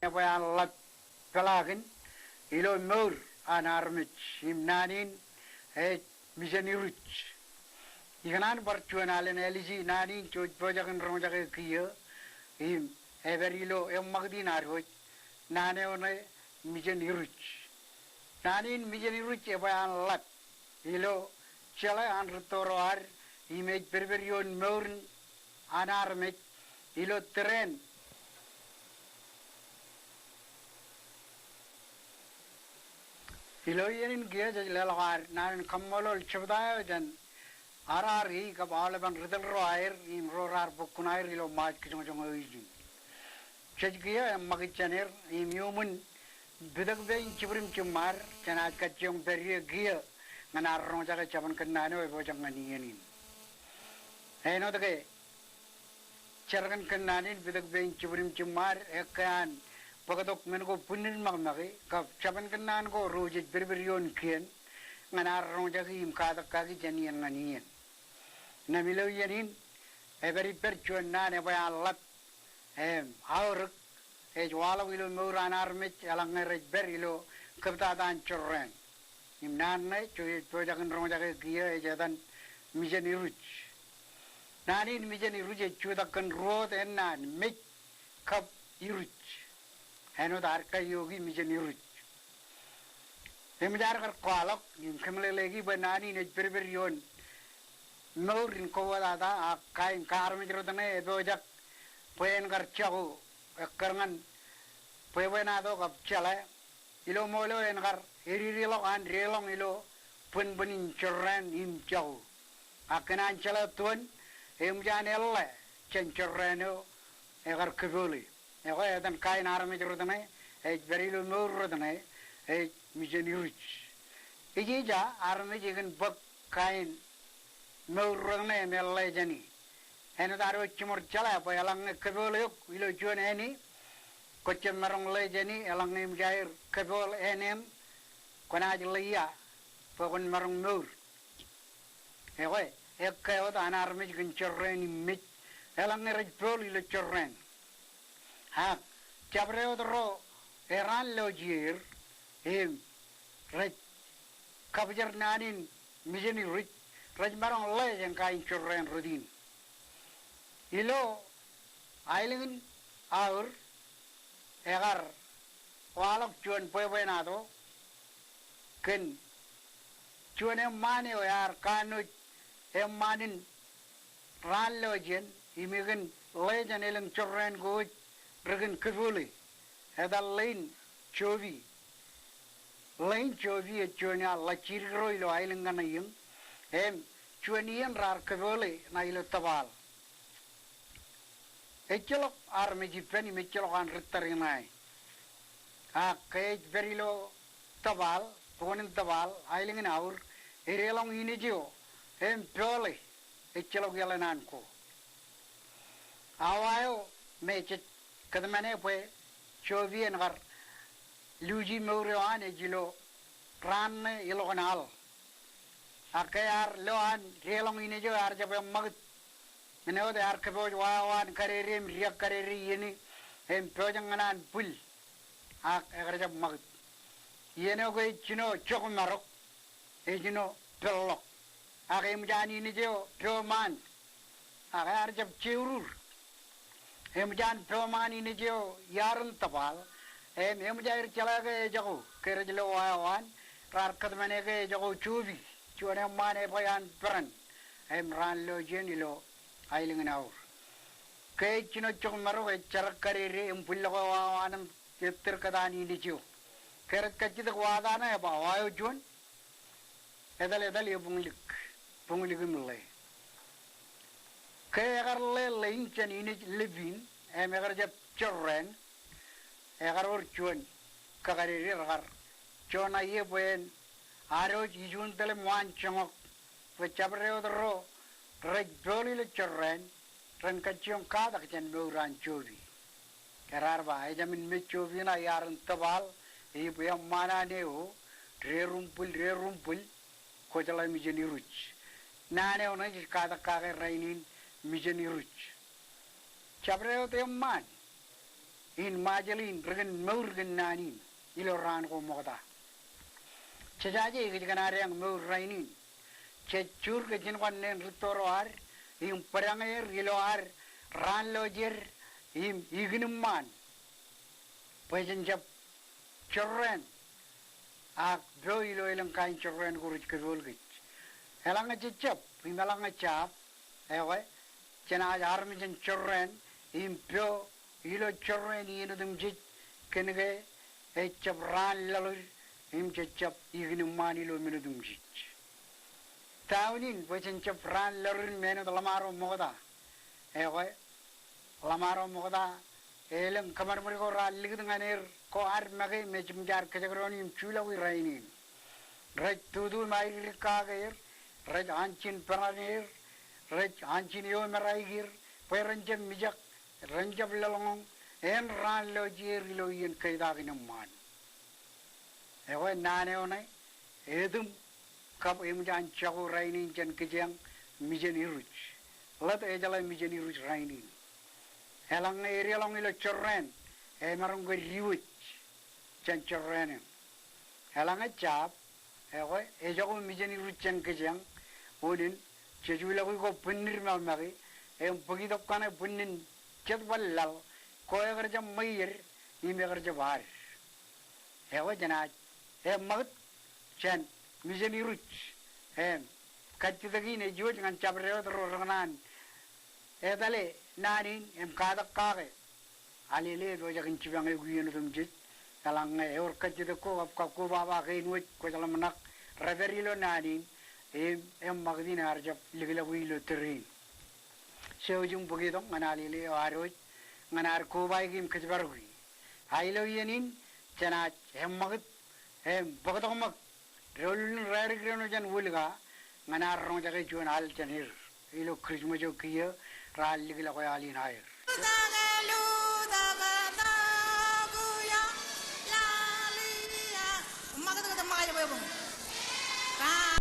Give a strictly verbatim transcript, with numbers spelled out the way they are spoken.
ebwe an ḷap peḷaakin ilo mour an armej im naan in ej mijen iruj. Ikōṇaan bar juon alen āliji naan in jej pojak in roñjake kiiō im ej pād ilo eṃṃakūt in ad wōj, naan eo ṇe mijen iruj. Naan in mijen iruj ebwe an ḷap ilo jeḷā an rūtto ro ad im ej pedped ioon mour in an armej ilo tōre in. Ilo iien in kiiō jej leḷọk ad naan in kaṃṃoolol jebta eo jān R R E kab aolepen ri tōl ro aer im ro raar bōk kuṇaer ilo Ṃaaj kijoñjoñ eo ijin. Jej kiiō eṃṃakūt jān er im iuṃwin pitōk pein jibwidem jiṃṃaad jān ad kajjioñ pād ie kiiō ñan ad roñjake jabōn kōnnaan eo epojak ñan iien in. Āinwōt ke jar kōn kōnnaan in pitōk pein jibwidem jiṃṃaad, ekkā an bōktok men ko bwinnid ṃakṃake kab jabōn kōnnaan ko ro jej pedped ioon kien ñan ad roñjake im katak kaki jān iien ñan iien. Im ilo iien in ej pād ippād juon naan ebwe an ḷap im aorōk ej waḷọk ilo mour an armej eḷaññe rej pād ilo kōptata an jorrāān. Im naan ṇe jej pojak in roñjake kiiō ej etan mijen iruj. Naan in mijen iruj ej jutak kōn ruo wōt ennaan, mej kab iruj. Āinwōt ad kaiō ki mijen iruj. Eṃōj ad kar kwaḷọk im kōmeḷeḷeiki bwe naan in ej pedped ioon mour in kōwōtata ak kain kaarmej rot ṇe epojak bwe en kar jako ekkar ñan bwebwenato kab jeḷā ilo ṃool eo en kar ededeḷọk an deḷọñ ilo bōnbōn in jorrāān im jako. Ak kōn an jeḷā tuon, eṃōj an eḷḷā jān jorrāān eo ekar kōpooḷe. Ekwe etan kain armej rot ṇe ej pād ilo mour rot ṇe ej mijen iruj. Ijija armej ekōn bōk kain mour rot ṇe im eḷḷā jāne. Āinwōt ad wōj jiṃor jeḷā bwe eḷaññe kōpooḷ eok ilo juon āne, kwōjjab maroñ ḷe jāne, eḷaññe eṃōj aer kōpooḷ āne in, kwōnaaj ḷe ia bwe kwōn maroñ mour. Ekwe, ekkā wōt an armej kōn jorrāān im mej eḷaññe rej pooḷ ilo jorrāān. Ak jabdewōt ro eraan lọjieer im rej kabjar naan in mijen iruj, rej maroñ ḷe jān kain jorrāān rot in. Ilo aelōñ in Aur, ekar waḷọk juon bwebwenato kōn juon eṃṃaan eo ear kanooj eṃṃaan in raan lọjien im ekōn ḷe jān elōñ jorrāān ko wōj rekōn kōpooḷe. Etal ḷein Jobi. Ḷein Jobi ej juon ear ḷajjidikro ilo aelōñ kaṇe iiō. Im juon iien raar kōpooḷe ṇa ilo Tōpaal. Ejjeḷọk armej ippān im ejjeḷọk an ri tariṇae. Ak ke ej pād ilo Tōpaal, bukwōn in Tōpaal, aelōñ in Aur, edeḷọñ inij eo im pooḷe, ejjeḷọk iaḷ eo an ko. Awa eo me jej kōtmāne bwe Jobi en kar luuji mour eo an ej ilo raan ṇe ilọk in al. Ak ke ear lo an deḷọñ inij eo ear jab eṃṃakūt. Men eo wōt ear kōpooj wa eo an kadede im diak kadede iien in im pojak ñan an bwil. Ak ekar jab ṃakūt. Iien eo ke ej jino jokmarok, ej jino peḷḷọk. Ak eṃōj an inij eo pooṃaan. Ak ear jab jeurur. Eṃōj an pooṃaan inij eo iaar in Tōpaal. Im eṃōj aer jeḷā ke ejako, ke rej lo wa eo an, raar kōtmāne ke ejako Jobi, juon eṃṃaan ebwe an peran. Im raan lọjien ilo aelōñ in Aur. Ke ej jino jokmarok ej jerak kadede im bwillọk wa eo an im ettōr kōtaan inij eo. Ke rej kajjitōk wa ta ṇe eba wa eo juon, etal, etal, ebuñlik, buñlik im ḷe. Ke ekar ḷe ḷein jān inij Levin, im ekar jab jorrāān, ekar wōr juon kakadede rekar joṇae ie bwe en adwōj ijuuṇ tōl im waan joñak bwe jabdewōt ro rej pooḷ ilo jorrāān ren kajjioñ katak jān mour an Jobi. Ke raar ba, ejāmin mej Jobi ṇa iaar in Tōpaal, ej bwe eṃṃaan an eo, derumbwil, derumbwil, kwō jeḷā mijen iruj. Naan eo ṇe jej katak kake rainin mijen iruj. Jabdewōt eṃṃaan in Ṃajeḷ in ri kōn mour kōn naan in ilo raan ko ṃokta. Jejaje, kōj kōṇaan deañ mour rainin. Jej jur kōj jān kōn nen rūtto ro ad im bōdañ er ilo ad raan lọjier im ikinṃaan bwe jen jab jorrāān ak pio ilo elōñ kain jorrāān ko rej kōpool kōj. Eḷaññe jejjab im eḷaññe jab, ekwe, jenaaj armej in jorrāān im pio ilo jorrāān iien otemjej kōnke ejjab raan laḷ eo im jejjab ikinṃaan ilo men otemjej. Ta unin bwe jen jab raan laḷ eo im āinwōt ḷōṃaro ṃokta? Ekwe, ḷōṃaro ṃokta, elōñ kōṃadṃōd ko raar likūt ñan er ko ad make me jemjaad kōjekdọọn im juḷọki rainin. Rej tutu im aidikdik kake er, rej anjin peran er, rej anjin eo meraik er, bwe ren jab mijak, ren jab laḷñọñ, en raan lọjier ilo iien keitakin eṃṃaan. Ekwe, naan eo ṇe, etūṃ kab eṃōj an jako rainin jān kōjeañ, mijen iruj. Ḷōt ejeḷā mijen iruj rainin. Eḷaññe edeḷọñ ilo jorrāān, emaroñ ke diwōj jān jorrāān in. Eḷaññe jab, ekwe, ejako mijen iruj jān kōjeañ, unin, jej uḷọk ko bwinnid meḷ make, im bōk itok kaṇe bwinnin jet bar laḷ, ko ekar jab ṃweied, im ekar jab ad. Ekwe, jenaaj eṃṃakūt jān mijen iruj. Im kajjitōk in ej iwōj ñan jabdewōt ro rekōṇaan etale naan in im katak kake. Aleluia, ej pojak in jipañ eok iien otemjej. Eḷaññe ewōr kajjitōk ko kab kab koba ba kein wōj kwōj ḷōmṇak rej pād ilo naan in, im eṃṃakūt in ear jab likḷọk ilo tōre in. Jouj im bōk itok ñan aleluia eo ad wōj ñan ad kobaik im kōjparok e. A ilo iien in, jenaaj eṃṃakūt im bōktok ṃōk doulul in rādik doon jān Wūlka ñan ad roñjake juon al jān er ilo Kūrijṃōj eo kiiō raar likḷọk eo al in aer.